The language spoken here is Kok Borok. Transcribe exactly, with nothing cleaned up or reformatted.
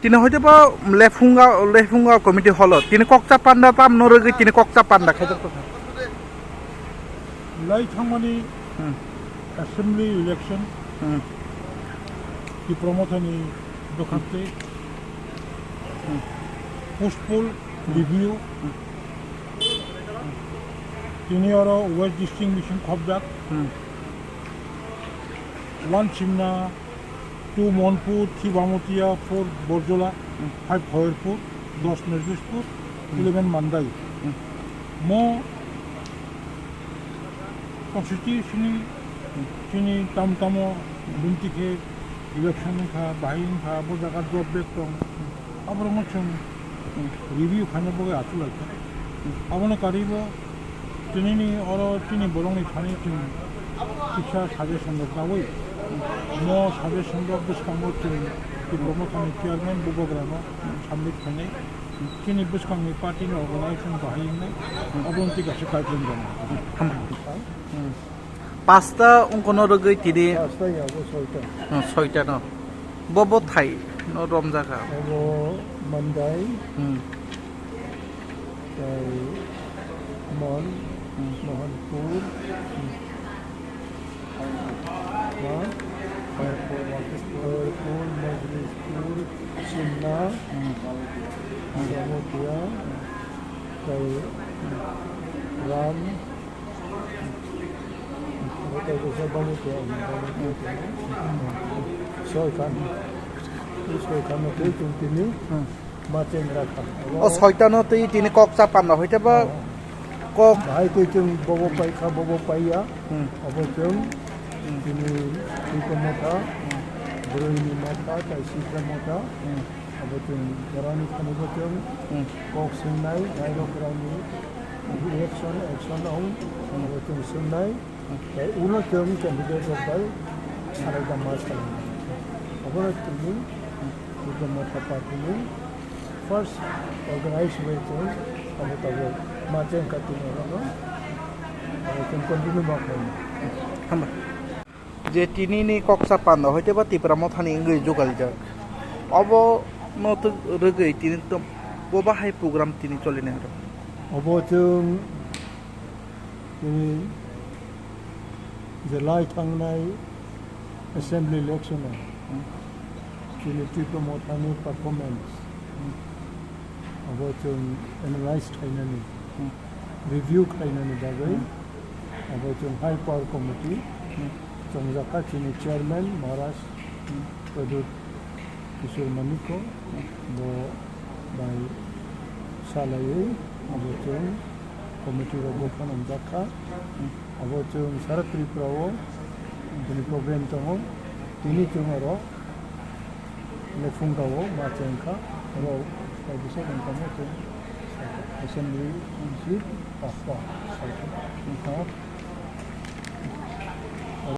Tini hoite bo lephunga, lephunga committee holo. Tini kokcha panda tam no rwgwi tini kokcha panda khaijak tongkha. Lai thangmani Hmm. Assembly election Hmm. Tipra Mothani dokhante Hmm. Post poll Hmm. Review Hmm. Tini oro West District Mission khobjak. Hmm. One Simna, two Monpur, three Bamotia, four Borjola, Hmm. five Hoyerpur, dos Nirjespur, Hmm. eleven Mandai. Hmm. Mo constitution chini tam tamo bumti khe election wngkha, bahai wngkha, bo jaga job back tong. Aborokno chwng review khaina bagwi achuk lai kha. Abono karwi bo tinini oro chini borokni thani chwng kisa suggestion rok nawi. Mo suggestion rok bwskango chwng Tipra Mothani chairman Bubagrano submit khainai. Chini bwskangni party ni organization bahai wngnai. Abono tei kaisa guideline rwna. Hambai. Pasta wngkhono rwgwi tini Pasta ya, bo soita. Hmm, soita no. Bo bo thai no romjak ha. Abo Mandai, Hmm. tei Mon, Hmm. Mohanpur, Hmm. ha? Khairpur, Khairpur, Majlispur, Simna, Hmm. Jamutia, tei Ram, Soikan. Soikan no tei chwng tini Hmm. ma chengra kha. O soitano tei tini kok cha panda hoite ba Oh. kok Bahai tei chwng bobo pai kha, bobo pai ya. Hmm. Abo chwng Hmm. tini Tipra Motha, Hmm. Broi ni Motha, tei Sitra Motha. Hmm. Abo chwng borani thani bo chwng Hmm. kok swngnai, nairok rokni election, action ong, Hmm. abo chwng swngnai. Hmm. Tei ulo chwng candidate rok bai sarai da ma salai. Abono tini Tipra Motha Party ni first organized way chwng abo tabuk ma chengkha tini abono. Abo chwng continue ma khlai. Hambai. Je tinini koksa panda hoite ba Tipra Mothani wngwi jugalijak. Obo no tw-, rwgwi tini to-, bo bahai program tini cholinai aro. Obo chwng tini je lai thangnai assembly election o Hmm. tini Tipra Mothani performance Hmm. abo chwng analyze khlainani, Hmm. review khlainani bagwi Hmm. abo chwng high power committee Hmm. chongjak kha chini chairman Maharaj Hmm. Pradyut Kishore Manikko Hmm. bo bai salaiwi abo chwng committee rok bo phunukjak kha. Hmm. Abo chwng sara Tripura o tini problem tongo, tini chwng oro Lephunga o ma chengkha, oro kaisa wngkha mo chwng assembly seat pasta, wngkha